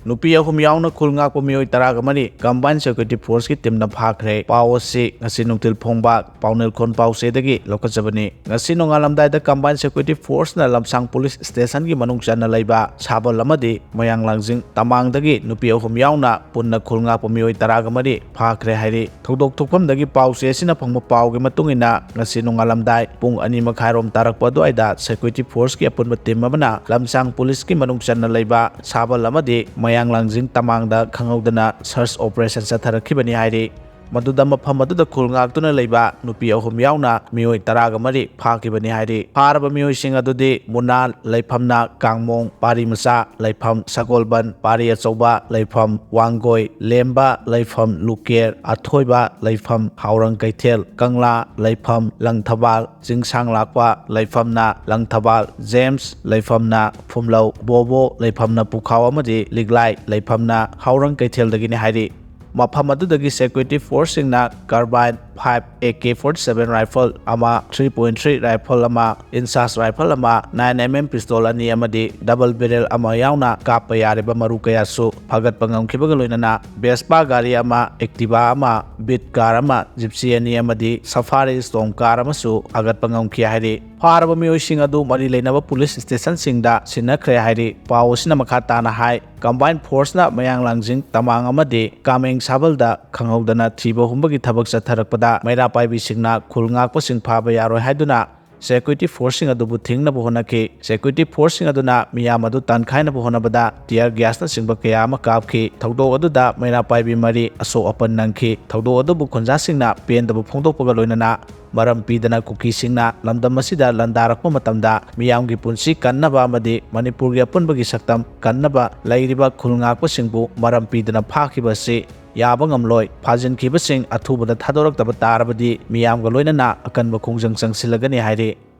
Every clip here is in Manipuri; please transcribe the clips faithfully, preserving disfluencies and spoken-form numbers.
ꯅꯨꯄꯤ ꯑꯍꯨꯝ ꯌꯥꯎꯅ ꯈꯨꯜ ꯉꯥꯛꯄ ꯃꯤꯑꯣꯏ ꯇꯔꯥꯒ ꯃꯔꯤ Combined Security Forceꯀꯤ teamꯅ ꯐꯥꯈ꯭ꯔꯦ꯫ ꯄꯥꯎ ꯑꯁꯤ ꯉꯁꯤ ꯅꯨꯡꯊꯤꯜ ꯐꯣꯡꯕ ꯄꯥꯎꯅꯦꯜ ꯈꯣꯟ ꯄꯥꯎꯆꯦꯗꯒꯤ ꯂꯧꯈꯠꯆꯕꯅꯤ꯫ ꯉꯁꯤ ꯅꯣꯡꯉꯥꯜꯂꯝꯗꯥꯏꯗ Combined Security Forceꯅ ꯂꯝꯁꯥꯡ Police Stationꯒꯤ ꯃꯅꯨꯡ ꯆꯟꯅ ꯂꯩꯕ ꯁꯥꯕꯜ ꯑꯃꯗꯤ ꯃꯌꯥꯡ ꯂꯥꯡꯖꯤꯡ ꯇꯃꯥꯡꯗꯒꯤ ꯅꯨꯄꯤ ꯑꯍꯨꯝ ꯌꯥꯎꯅ ꯄꯨꯟꯅ ꯈꯨꯜ ꯉꯥꯛꯄ ꯃꯤꯑꯣꯏ ꯇꯔꯥꯒ ꯃꯔꯤ ꯐꯥꯈ꯭ꯔꯦ ꯍꯥꯏꯔꯤ꯫ ꯊꯧꯗꯣꯛ ꯊꯣꯛꯐꯝꯗꯒꯤ ꯄꯥꯎꯆꯦ ꯑꯁꯤꯅ ꯐꯪꯕ ꯄꯥꯎꯒꯤ ꯃꯇꯨꯡ ꯏꯟꯅ, ꯉꯁꯤ ꯅꯣꯡꯉꯥꯜꯂꯝꯗꯥꯏ ꯄꯨꯡ ꯑꯅꯤ ꯃꯈꯥꯏꯔꯣꯝ ꯇꯥꯔꯛꯄ ꯑꯗꯨꯋꯥꯏꯗ Security Forceꯀꯤ ꯑꯄꯨꯟꯕ team ꯑꯃꯅ ꯂꯝꯁꯥꯡ Policeꯀꯤ ꯃꯅꯨꯡ ꯆꯟꯅ ꯂꯩꯕ ꯁꯥꯕꯜ ꯑꯃꯗꯤ ꯃꯌꯥꯡ ꯂꯥꯡꯖꯤꯡ ꯇꯃꯥꯡꯗ ꯈꯪꯍꯧꯗꯅ search operation ꯆꯠꯊꯔꯛꯈꯤꯕꯅꯤ ꯍꯥꯏꯔꯤ꯫ ꯃꯗꯨꯗ ꯃꯐꯝ ꯑꯗꯨꯗ ꯈꯨꯜ ꯉꯥꯛꯇꯨꯅ ꯂꯩꯕ ꯅꯨꯄꯤ ꯑꯍꯨꯝ ꯌꯥꯎꯅ ꯃꯤꯑꯣꯏ ꯇꯔꯥꯒ ꯃꯔꯤ ꯐꯥꯈꯤꯕꯅꯤ ꯍꯥꯏꯔꯤ꯫ ꯐꯥꯔꯕ ꯃꯤꯑꯣꯏꯁꯤꯡ ꯑꯗꯨꯗꯤ ꯃꯨꯅꯥ ꯂꯩꯐꯝꯅ ꯀꯥꯡꯃꯣꯡ, ꯄꯥꯔꯤ ꯃꯆꯥ ꯂꯩꯐꯝ ꯁꯒꯣꯜꯕꯟ, ꯄꯥꯔꯤ ꯑꯆꯧꯕ ꯂꯩꯐꯝ ꯋꯥꯡꯒꯣꯏ, ꯂꯦꯝꯕ ꯂꯩꯐꯝ ꯂꯨꯀꯦꯔ, ꯑꯊꯣꯏꯕ ꯂꯩꯐꯝ ꯍꯥꯎꯔꯪ ꯀꯩꯊꯦꯜ, ꯀꯪꯂꯥ ꯂꯩꯐꯝ ꯂꯪꯊꯕꯥꯜ, ꯆꯤꯡꯁꯥꯡ ꯂꯥꯛꯄ ꯂꯩꯐꯝꯅ ꯂꯪꯊꯕꯥꯜ, ꯖꯦꯝꯁ ꯂꯩꯐꯝꯅ ꯐꯨꯝꯂꯧ, ꯕꯣꯕꯣ ꯂꯩꯐꯝꯅ ꯄꯨꯈꯥꯎ ꯑꯃꯗꯤ ꯂꯤꯛꯂꯥꯏ ꯂꯩꯐꯝꯅ ꯍꯥꯎꯔꯪ ꯀꯩꯊꯦꯜꯗꯒꯤꯅꯤ ꯍꯥꯏꯔꯤ꯫ ꯃꯐꯝ ꯑꯗꯨꯗꯒꯤ Security Forceꯁꯤꯡꯅ carbine five, AK forty seven rifle ꯑꯃ, three point three rifle ꯑꯃ, INSAS rifle ꯑꯃ, nine MM pistol ꯑꯅꯤ ꯑꯃꯗꯤ double barrel ꯑꯃ ꯌꯥꯎꯅ ꯀꯥꯞꯄ ꯌꯥꯔꯤꯕ ꯃꯔꯨ ꯀꯌꯥꯁꯨ ꯐꯥꯒꯠꯄ ꯉꯝꯈꯤꯕꯒ ꯂꯣꯏꯅꯅ Vespa ꯒꯥꯔꯤ ꯑꯃ, Activa ꯑꯃ, Beat car ꯑꯃ, Gypsy ꯑꯅꯤ ꯑꯃꯗꯤ Safari Storm car ꯑꯃꯁꯨ ꯐꯥꯒꯠꯄ ꯉꯝꯈꯤ ꯍꯥꯏꯔꯤ꯫ ꯐꯥꯔꯕ ꯃꯤꯑꯣꯏꯁꯤꯡ ꯑꯗꯨ ꯃꯔꯤ ꯂꯩꯅꯕ police stationꯁꯤꯡꯗ ꯁꯤꯟꯅꯈ꯭ꯔꯦ ꯍꯥꯏꯔꯤ꯫ ꯄꯥꯎ ꯑꯁꯤꯅ ꯃꯈꯥ ꯇꯥꯅ ꯍꯥꯏ, Combined Forceꯅ ꯃꯌꯥꯡ ꯂꯥꯡꯖꯤꯡ ꯇꯃꯥꯡ ꯑꯃꯗꯤ ꯀꯥꯃꯦꯡ ꯁꯥꯕꯜꯗ ꯈꯪꯍꯧꯗꯅ ꯊꯤꯕ ꯍꯨꯝꯕꯒꯤ ꯊꯕꯛ ꯆꯠꯊꯔꯛꯄꯗ ꯃꯩꯔꯥ ꯄꯥꯏꯕꯤꯁꯤꯡꯅ ꯈꯨꯜ ꯉꯥꯛꯄꯁꯤꯡ ꯐꯥꯕ ꯌꯥꯔꯣꯏ ꯍꯥꯏꯗꯨꯅ Security Forceꯁꯤꯡ ꯑꯗꯨꯕꯨ ꯊꯤꯡꯅꯕ ꯍꯣꯠꯅꯈꯤ꯫ Security Forceꯁꯤꯡ ꯑꯗꯨꯅ ꯃꯤꯌꯥꯝ ꯑꯗꯨ ꯇꯥꯟꯈꯥꯏꯅꯕ ꯍꯣꯠꯅꯕꯗ tear gasꯅꯆꯤꯡꯕ ꯀꯌꯥ ꯑꯃ ꯀꯥꯞꯈꯤ꯫ ꯊꯧꯗꯣꯛ ꯑꯗꯨꯗ ꯃꯩꯔꯥ ꯄꯥꯏꯕꯤ ꯃꯔꯤ ꯑꯁꯣꯛ ꯑꯄꯟ ꯅꯪꯈꯤ꯫ ꯊꯧꯗꯣꯛ ꯑꯗꯨꯕꯨ ꯈꯨꯟꯖꯥꯁꯤꯡꯅ ꯄꯦꯟꯗꯕ ꯐꯣꯡꯗꯣꯛꯄꯒ ꯂꯣꯏꯅꯅ ꯃꯔꯝ ꯄꯤꯗꯅ ꯀꯨꯀꯤꯁꯤꯡꯅ ꯂꯝꯗꯝ ꯑꯁꯤꯗ ꯂꯥꯟꯗꯥꯔꯛꯄ ꯃꯇꯝꯗ ꯃꯤꯌꯥꯝꯒꯤ ꯄꯨꯟꯁꯤ ꯀꯟꯅꯕ ꯑꯃꯗꯤ ꯃꯅꯤꯄꯨꯔꯒꯤ ꯑꯄꯨꯟꯕꯒꯤ ꯁꯛꯇꯝ ꯀꯟꯅꯕ ꯂꯩꯔꯤꯕ ꯈꯨꯜ ꯉꯥꯛꯄꯁꯤꯡꯕꯨ ꯃꯔꯝ ꯄꯤꯗꯅ ꯐꯥꯈꯤꯕ ꯑꯁꯤ ꯌꯥꯕ ꯉꯝꯂꯣꯏ꯫ ꯐꯥꯖꯤꯟꯈꯤꯕꯁꯤꯡ ꯑꯊꯨꯕꯗ ꯊꯥꯗꯣꯔꯛꯇꯕ ꯇꯥꯔꯕꯗꯤ ꯃꯤꯌꯥꯝꯒ ꯂꯣꯏꯅꯅ ꯑꯀꯟꯕ ꯈꯣꯡꯖꯪ ꯆꯪꯁꯤꯜꯂꯒꯅꯤ ꯍꯥꯏꯔꯤ꯫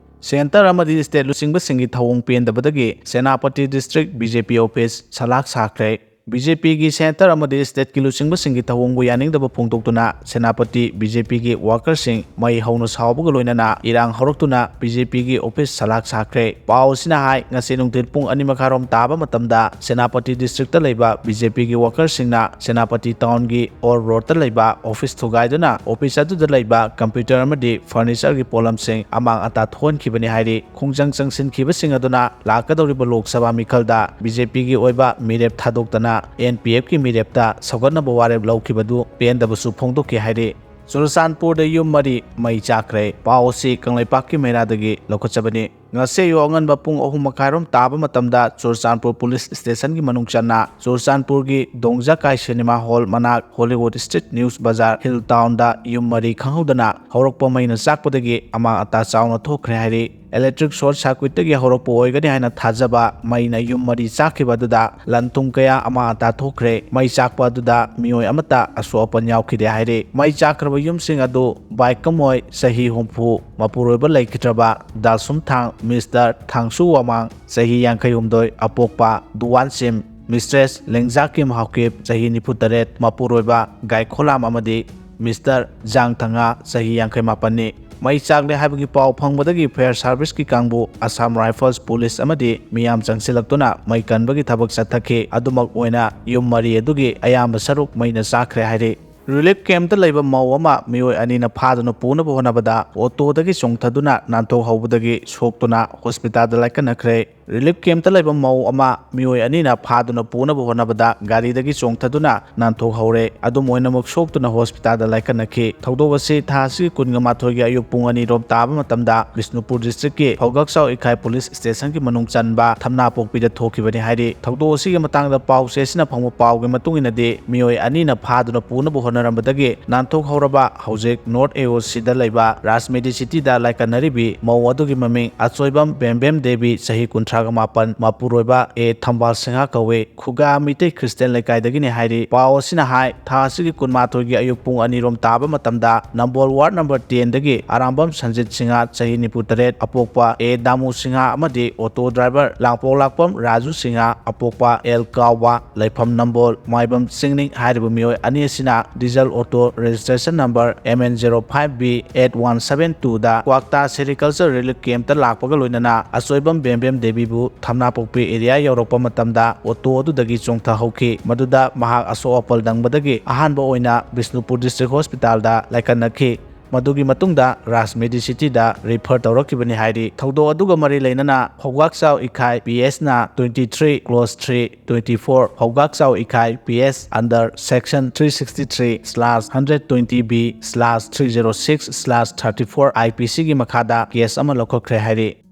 Centre ꯑꯃꯗꯤ state ꯂꯨꯆꯤꯡꯕꯁꯤꯡꯒꯤ ꯊꯧꯑꯣꯡ ꯄꯦꯟꯗꯕꯗꯒꯤ ꯁꯦꯅꯥꯄꯇꯤ district BJP office ꯁꯂꯥꯛ ꯁꯥꯈ꯭ꯔꯦ꯫ ꯕꯤ ꯖꯦ ꯄꯤꯒꯤ ꯁꯦꯟꯇꯔ ꯑꯃꯗꯤ ꯁ꯭ꯇꯦꯠꯀꯤ ꯂꯨꯆꯤꯡꯕꯁꯤꯡꯒꯤ ꯊꯧꯑꯣꯡꯕꯨ ꯌꯥꯅꯤꯡꯗꯕ ꯐꯣꯡꯗꯣꯛꯇꯨꯅ ꯁꯦꯅꯥꯄꯇꯤ ꯕꯤ ꯖꯦ ꯄꯤꯒꯤ ꯋꯥꯀꯔꯁꯤꯡ ꯃꯩ ꯍꯧꯅ ꯁꯥꯎꯕꯒ ꯂꯣꯏꯅꯅ ꯏꯔꯥꯡ ꯍꯧꯔꯛꯇꯨꯅ ꯕꯤ ꯖꯦ ꯄꯤꯒꯤ ꯑꯣꯐꯤꯁ ꯁꯂꯥꯛ ꯁꯥꯈ꯭ꯔꯦ꯫ ꯄꯥꯎ ꯑꯁꯤꯅ ꯍꯥꯏ, ꯉꯁꯤ ꯅꯨꯡꯊꯤꯜ ꯄꯨꯡ ꯑꯅꯤ ꯃꯈꯥꯏꯔꯣꯝ ꯇꯥꯕ ꯃꯇꯝꯗ ꯁꯦꯅꯥꯄꯇꯤ ꯗꯤꯁꯇ꯭ꯔꯤꯛꯇ ꯂꯩꯕ ꯕꯤ ꯖꯦ ꯄꯤꯒꯤ ꯋꯥꯀꯔꯁꯤꯡꯅ ꯁꯦꯅꯥꯄꯇꯤ ꯇꯥꯎꯟꯒꯤ ꯑꯣꯜ ꯔꯣꯗꯇ ꯂꯩꯕ ꯑꯣꯐꯤꯁ ꯊꯨꯒꯥꯏꯗꯨꯅ ꯑꯣꯐꯤꯁ ꯑꯗꯨꯗ ꯂꯩꯕ ꯀꯝꯄ꯭ꯌꯨꯇꯔ ꯑꯃꯗꯤ ꯐꯔꯅꯤꯆꯔꯒꯤ ꯄꯣꯠꯂꯝꯁꯤꯡ ꯑꯃꯥꯡ ꯑꯇꯥ ꯊꯣꯛꯍꯟꯈꯤꯕꯅꯤ ꯍꯥꯏꯔꯤ꯫ ꯈꯣꯡꯖꯪ ꯆꯪꯁꯤꯟꯈꯤꯕꯁꯤꯡ ꯑꯗꯨꯅ ꯂꯥꯛꯀꯗꯧꯔꯤꯕ ꯂꯣꯛ ꯁꯚꯥ ꯃꯤꯈꯜꯗ ꯕꯤ ꯖꯦ ꯄꯤꯒꯤ ꯑꯣꯏꯕ ꯃꯤꯔꯦꯞ ꯊꯥꯗꯣꯛꯇꯅ ꯑꯦꯟ ꯄꯤ ꯑꯦꯐꯀꯤ ꯃꯤꯔꯦꯞꯇ ꯁꯧꯒꯠꯅꯕ ꯋꯥꯔꯦꯞ ꯂꯧꯈꯤꯕꯗꯨ ꯄꯦꯟꯗꯕꯁꯨ ꯐꯣꯡꯗꯣꯛꯈꯤ ꯍꯥꯏꯔꯤ꯫ ꯆꯨꯔꯆꯥꯟꯄꯨꯔꯗ ꯌꯨꯝ ꯃꯔꯤ ꯃꯩ ꯆꯥꯛꯈ꯭ꯔꯦ꯫ ꯄꯥꯎ ꯑꯁꯤ ꯀꯪꯂꯩꯄꯥꯛꯀꯤ ꯃꯩꯔꯥꯗꯒꯤ ꯂꯧꯈꯠꯆꯕꯅꯤ꯫ ꯉꯁꯤ ꯑꯌꯨꯛ ꯑꯉꯟꯕ ꯄꯨꯡ ꯑꯍꯨꯝ ꯃꯈꯥꯏꯔꯣꯝ ꯇꯥꯕ ꯃꯇꯝꯗ ꯆꯨꯔꯆꯥꯟꯄꯨꯔ ꯄꯨꯂꯤꯁ ꯁ꯭ꯇꯦꯁꯟꯒꯤ ꯃꯅꯨꯡ ꯆꯟꯅ ꯆꯨꯔꯆꯥꯟꯄꯨꯔꯒꯤ ꯗꯣꯡꯖꯥꯀꯥꯏ ꯁꯤꯅꯦꯃꯥ ꯍꯣꯜ ꯃꯅꯥꯛ ꯍꯣꯂꯤꯋꯨꯗ ꯁ꯭ꯇ꯭ꯔꯤꯠ ꯅ꯭ꯌꯨꯁ ꯕꯖꯥꯔ ꯍꯤꯜ ꯇꯥꯎꯟꯗ ꯌꯨꯝ ꯃꯔꯤ ꯈꯪꯍꯧꯗꯅ ꯍꯧꯔꯛꯄ ꯃꯩꯅ ꯆꯥꯛꯄꯗꯒꯤ ꯑꯃꯥꯡ ꯑꯇꯥ ꯆꯥꯎꯅ ꯊꯣꯛꯈ꯭ꯔꯦ ꯍꯥꯏꯔꯤ꯫ ꯏꯂꯦꯛꯇ꯭ꯔꯤꯛ ꯁꯣꯔꯠ ꯁꯥꯔꯀ꯭ꯋꯤꯠꯇꯒꯤ ꯍꯧꯔꯛꯄ ꯑꯣꯏꯒꯅꯤ ꯍꯥꯏꯅ ꯊꯥꯖꯕ ꯃꯩꯅ ꯌꯨꯝ ꯃꯔꯤ ꯆꯥꯛꯈꯤꯕ ꯑꯗꯨꯗ ꯂꯟ ꯊꯨꯝ ꯀꯌꯥ ꯑꯃꯥꯡ ꯑꯇꯥ ꯊꯣꯛꯈ꯭ꯔꯦ꯫ ꯃꯩ ꯆꯥꯛꯄ ꯑꯗꯨꯗ ꯃꯤꯑꯣꯏ ꯑꯃꯠꯇ ꯑꯁꯣꯛ ꯑꯄꯟ ꯌꯥꯎꯈꯤꯗꯦ ꯍꯥꯏꯔꯤ꯫ ꯃꯩ ꯆꯥꯛꯈ꯭ꯔꯕ ꯌꯨꯝꯁꯤꯡ ꯑꯗꯨ ꯕꯥꯏꯀꯃꯣꯏ ꯆꯍꯤ ꯍꯨꯝꯐꯨ, ꯃꯄꯨꯔꯣꯏꯕ ꯂꯩꯈꯤꯗ꯭ꯔꯕ ꯗꯥꯜꯁꯨꯝꯊꯥꯡ ꯃꯤꯁꯇꯔ ꯊꯥꯡꯁꯨ ꯋꯥꯃꯥꯡ ꯆꯍꯤ ꯌꯥꯡꯈꯩ ꯍꯨꯝꯗꯣꯏ, ꯑꯄꯣꯛꯄ ꯗꯨꯋꯥꯟꯁꯤꯝ ꯃꯤꯁꯇ꯭ꯔꯦꯁ ꯂꯦꯡꯖꯥꯀꯤꯝ ꯍꯥꯎꯀꯤꯞ ꯆꯍꯤ ꯅꯤꯐꯨ ꯇꯔꯦꯠ, ꯃꯄꯨꯔꯣꯏꯕ ꯒꯥꯏꯈꯣꯂꯥꯝ ꯑꯃꯗꯤ ꯃꯤꯁꯇꯔ ꯖꯥꯡ ꯊꯪꯉꯥ ꯆꯍꯤ ꯌꯥꯡꯈꯩ ꯃꯥꯄꯟꯅꯤ꯫ ꯃꯩ ꯆꯥꯛꯂꯦ ꯍꯥꯏꯕꯒꯤ ꯄꯥꯎ ꯐꯪꯕꯗꯒꯤ ꯐꯥꯌꯔ ꯁꯥꯔꯚꯤꯁꯀꯤ ꯀꯥꯡꯕꯨ, ꯑꯁꯥꯝ ꯔꯥꯏꯐꯜꯁ ꯄꯨꯂꯤꯁ ꯑꯃꯗꯤ ꯃꯤꯌꯥꯝ ꯆꯪꯁꯤꯜꯂꯛꯇꯨꯅ ꯃꯩ ꯀꯟꯕꯒꯤ ꯊꯕꯛ ꯆꯠꯊꯈꯤ꯫ ꯑꯗꯨꯃꯛ ꯑꯣꯏꯅ ꯌꯨꯝ ꯃꯔꯤ ꯑꯗꯨꯒꯤ ꯑꯌꯥꯝꯕ ꯁꯔꯨꯛ ꯃꯩꯅ ꯆꯥꯛꯈ꯭ꯔꯦ ꯍꯥꯏꯔꯤ꯫ ꯔꯤꯂꯤꯐ ꯀꯦꯝꯞꯇ ꯂꯩꯕ ꯃꯧ ꯑꯃ ꯃꯤꯑꯣꯏ ꯑꯅꯤꯅ ꯐꯥꯗꯨꯅ ꯄꯨꯅꯕ ꯍꯣꯠꯅꯕꯗ ꯑꯣꯇꯣꯗꯒꯤ ꯆꯣꯡꯊꯗꯨꯅ ꯅꯥꯟꯊꯣꯛꯍꯧꯕꯗꯒꯤ ꯁꯣꯛꯇꯨꯅ ꯍꯣꯁꯄꯤꯇꯥꯜꯗ ꯂꯥꯏꯀꯠꯅꯈ꯭ꯔꯦ꯫ ꯔꯤꯂꯤꯐ ꯀꯦꯝꯞꯇ ꯂꯩꯕ ꯃꯧ ꯑꯃ ꯃꯤꯑꯣꯏ ꯑꯅꯤꯅ ꯐꯥꯗꯨꯅ ꯄꯨꯅꯕ ꯍꯣꯠꯅꯕꯗ ꯒꯥꯔꯤꯗꯒꯤ ꯆꯣꯡꯊꯗꯨꯅ ꯅꯥꯟꯊꯣꯛꯍꯧꯔꯦ꯫ ꯑꯗꯨꯝ ꯑꯣꯏꯅꯃꯛ ꯁꯣꯛꯇꯨꯅ ꯍꯣꯁꯄꯤꯇꯥꯜꯗ ꯂꯥꯏꯀꯠꯅꯈꯤ꯫ ꯊꯧꯗꯣꯛ ꯑꯁꯤ ꯊꯥ ꯑꯁꯤꯒꯤ ꯀꯨꯟꯒ ꯃꯥꯊꯣꯏꯒꯤ ꯑꯌꯨꯛ ꯄꯨꯡ ꯑꯅꯤ ꯔꯣꯝ ꯇꯥꯕ ꯃꯇꯝꯗ ꯕꯤꯁꯅꯨꯄꯨꯔ ꯗꯤꯁꯇ꯭ꯔꯤꯛꯀꯤ ꯐꯧꯒꯛꯆꯥꯎ ꯏꯀꯥꯏ ꯄꯨꯂꯤꯁ ꯁ꯭ꯇꯦꯁꯟꯒꯤ ꯃꯅꯨꯡ ꯆꯟꯕ ꯊꯝꯅꯥꯄꯣꯛꯄꯤꯗ ꯊꯣꯛꯈꯤꯕꯅꯤ ꯍꯥꯏꯔꯤ꯫ ꯊꯧꯗꯣꯛ ꯑꯁꯤꯒꯤ ꯃꯇꯥꯡꯗ ꯄꯥꯎꯆꯦꯁꯤꯅ ꯐꯪꯕ ꯄꯥꯎꯒꯤ ꯃꯇꯨꯡ ꯏꯟꯅꯗꯤ, ꯃꯤꯑꯣꯏ ꯑꯅꯤꯅ ꯐꯥꯗꯨꯅ ꯄꯨꯅꯕ ꯍꯣꯠꯅꯔꯝꯕꯗꯒꯤ ꯅꯥꯟꯊꯣꯛꯍꯧꯔꯕ ꯍꯧꯖꯤꯛ ꯅꯣꯔꯠ ꯑꯦ ꯑꯣ ꯁꯤꯗ ꯂꯩꯕ ꯔꯥꯖꯃꯦꯗꯤ ꯁꯤꯇꯤꯗ ꯂꯥꯏꯀꯠꯅꯔꯤꯕꯤ ꯃꯧ ꯑꯗꯨꯒꯤ ꯃꯃꯤꯡ ꯑꯆꯣꯏꯕꯝ ꯕꯦꯝꯕꯦꯝ ꯗꯦꯕꯤ, ꯆꯍꯤ ꯀꯨꯟꯊ꯭ꯔꯥ ꯃꯥꯄꯟ, ꯃꯄꯨꯔꯣꯏꯕ ꯑꯦ ꯊꯝꯕꯥꯜ ꯁꯤꯡꯍ ꯀꯧꯏ꯫ ꯈꯨꯒꯥ ꯃꯤꯇꯩ ꯈ꯭ꯔꯤꯁꯇꯤꯌꯥꯟ ꯂꯩꯀꯥꯏꯗꯒꯤꯅꯤ ꯍꯥꯏꯔꯤ꯫ ꯄꯥꯎ ꯑꯁꯤꯅ ꯍꯥꯏ, ꯊꯥ ꯑꯁꯤꯒꯤ ꯀꯨꯟꯃꯥꯊꯣꯏꯒꯤ ꯑꯌꯨꯛ ꯄꯨꯡ ꯑꯅꯤꯔꯣꯝ ꯇꯥꯕ ꯃꯇꯝꯗ ꯅꯝꯕꯣꯜ ꯋꯥꯔꯗ ꯅꯝꯕꯔ ꯇꯦꯟꯗꯒꯤ ꯑꯔꯥꯝꯕꯝ ꯁꯟꯖꯤꯠ ꯁꯤꯡꯍ, ꯆꯍꯤ ꯅꯤꯐꯨ ꯇꯔꯦꯠ, ꯑꯄꯣꯛꯄ ꯑꯦ ꯗꯥꯃꯨ ꯁꯤꯡꯍ ꯑꯃꯗꯤ ꯑꯣꯇꯣ ꯗ꯭ꯔꯥꯏꯚꯔ ꯂꯥꯡꯄꯣꯛꯂꯥꯛꯄꯝ ꯔꯥꯖꯨ ꯁꯤꯡꯍ, ꯑꯄꯣꯛꯄ ꯑꯦꯜ ꯀꯥꯎꯕ, ꯂꯩꯐꯝ ꯅꯝꯕꯣꯜ ꯃꯥꯏꯕꯝ ꯆꯤꯡꯅꯤꯡ ꯍꯥꯏꯔꯤꯕ ꯃꯤꯑꯣꯏ ꯑꯅꯤ ꯑꯁꯤꯅ diesel auto registration number M N zero five B eight one seven two ꯗ ꯀ꯭ꯋꯥꯛꯇꯥ ꯁꯦꯔꯤꯀꯜꯆꯔ ꯔꯤꯂꯤꯐ ꯀꯦꯝꯞꯇ ꯂꯥꯛꯄꯒ ꯂꯣꯏꯅꯅ ꯑꯆꯣꯏꯕꯝ ꯕꯦꯝꯕꯦꯝ ꯗꯦꯕꯤꯕꯨ ꯊꯝꯅꯥꯄꯣꯛꯄꯤ ꯑꯦꯔꯤꯌꯥ ꯌꯧꯔꯛꯄ ꯃꯇꯝꯗ ꯑꯣꯇꯣ ꯑꯗꯨꯗꯒꯤ ꯆꯣꯡꯊꯍꯧꯈꯤ꯫ ꯃꯗꯨꯗ ꯃꯍꯥꯛ ꯑꯁꯣꯛ ꯑꯄꯜ ꯅꯪꯕꯗꯒꯤ ꯑꯍꯥꯟꯕ ꯑꯣꯏꯅ ꯕꯤꯁꯅꯨꯄꯨꯔ ꯗꯤꯁꯇ꯭ꯔꯤꯛ ꯍꯣꯁꯄꯤꯇꯥꯜꯗ ꯂꯥꯏꯀꯠꯅꯈꯤ꯫ ꯃꯗꯨꯒꯤ ꯃꯇꯨꯡꯗ ꯔꯥꯖ ꯃꯦꯗꯤꯁꯤꯇꯤꯗ ꯔꯤꯐꯔ ꯇꯧꯔꯛꯈꯤꯕꯅꯤ ꯍꯥꯏꯔꯤ꯫ ꯊꯧꯗꯣꯛ ꯑꯗꯨꯒ ꯃꯔꯤ ꯂꯩꯅꯅ ꯐꯧꯒꯥꯛꯆꯥꯎ ꯏꯈꯥꯏ P S ꯅ twenty three clause three twenty four, ꯐꯧꯒꯥꯛꯆꯥꯎ ꯏꯈꯥꯏ P S under section three sixty three slash hundred twenty B slash three zero six slash thirty four I P C ꯒꯤ ꯃꯈꯥꯗ ꯀꯦꯁ ꯑꯃ ꯂꯧꯈꯠꯈ꯭ꯔꯦ ꯍꯥꯏꯔꯤ꯫